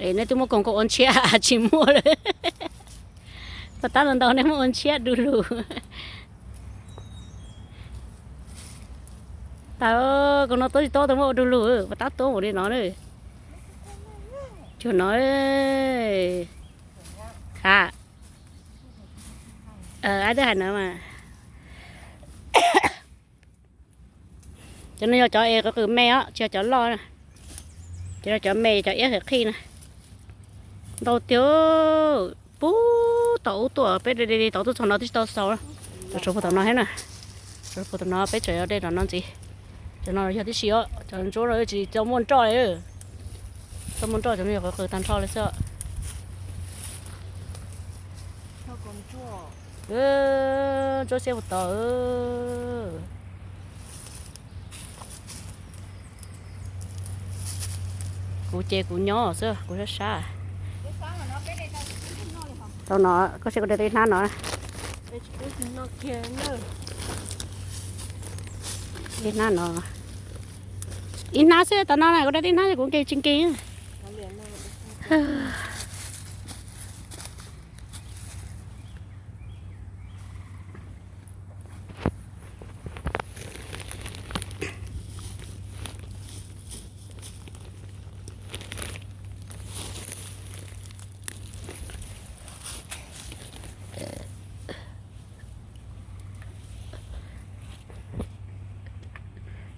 Nej twb muab koog koj ua ntshiab tsis muaj lawm. Pas tab ntau ntau nej muab ua ntshiab du lug. Tas, koog no tuab tsis tuab tau muab ua du lug, pas tab tuab npaum li no na. Cuag no. Khav. Ab, twb hais no mas. Cov no yog cov es qw qws me os, tsis yog cov loj na. Cov no cov me, cov iab qhwv qhij na. Ntau tiag. Pub tom ub tuaj, peb de de de tom tuaj txog no twb tsis tau xaus. Tsuav puag tom no thiab na. Tsuav puag tom no peb tseem yuav de tom no ntxiv. Cov no yog tib si os, cov ntsuab no tsis tau muaj nroj li. Tau muaj nroj cov no yog qw qws tag nrho li xwb. Ntsuab xiab puag tod. Kuv ces kuv nyob xwb, kuv sab sab. Tau no, koj saib kuv de tau ib hnab no. Ib hnab no. Ib hnab xwb, tau no na, kuv de tau ib hnab kuv nkees tsis nkees.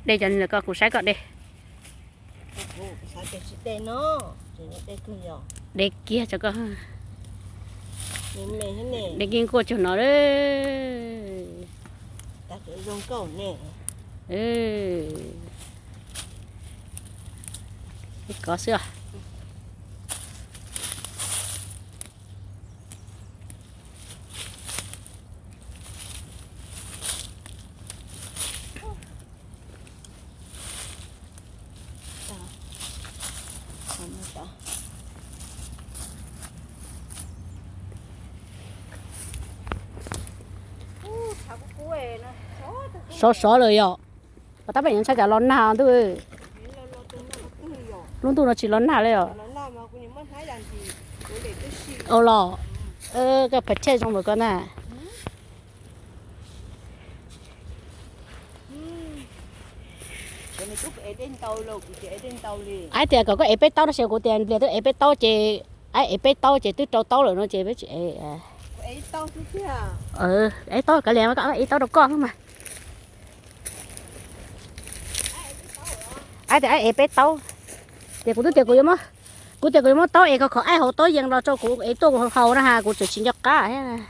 De cov no koj, kuv saib koj de. De kiag tso koj. De kiag nkuaj cuag no. Kov xwb os. Sov sov lawm yom. Pas tab peb nyob ntshai cas los nag ntuj. Lub ntuj no tsis los nag li os. Ua los, koj phav thej zoo npaum koj na. Aib tias kom koj ev peb taub no, xyov kuv tias nplias twb ev peb taub ces, aib ev peb taub ces twb rau taub lawm no ces peb tsis ev. Ev taub kav liam, ev taub rau koj xwb mas. Aib tias aib ev peb taub, ces kuv twb tias kuv yuav, kuv tias kuv yuav muab taub ev khov khov aib hauv taub yees los rau kuv ev tuaj kuv haus na has, kuv tseem tsis nco qab thiab.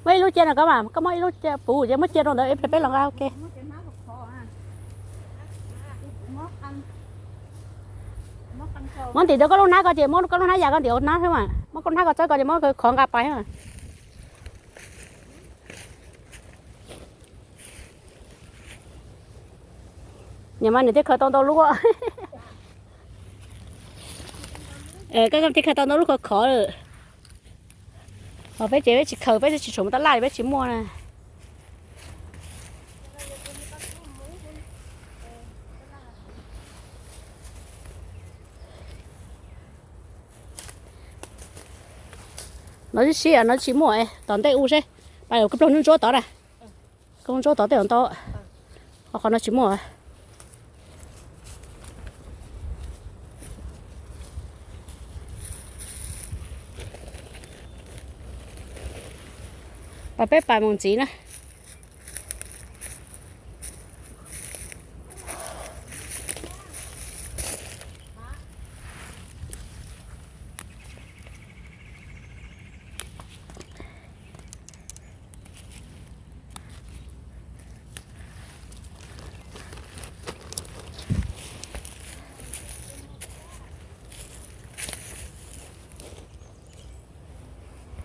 Muab ib lub cia no koj mas, koj muab ib lub cia puv ces muab cia rau ntawd ib pliag peb los nqa ua ke. Muab ntim rau koj lub hnab ko ces muab koj lub hnab ya koj ntim hauv hnab xwb mas, muab koj lub hnab ko txawb ko ces muab khov nqa pais mas. Nyiam mas nws thiaj khaws tau ntau lub. Koj thiaj khaws tau ntau lub khov khov lawm. Ho peb ces peb tsis khaws, peb tsis tshuav mus tab laj li, peb tsis muaj na. No sib sib no tsis muaj, tom ntej u seb, pas koj plaub ntsuab tod na. Koj ntsuab tod tej ntau, ho qhov no tsis muaj. Pas peb pas mus ntxiv na.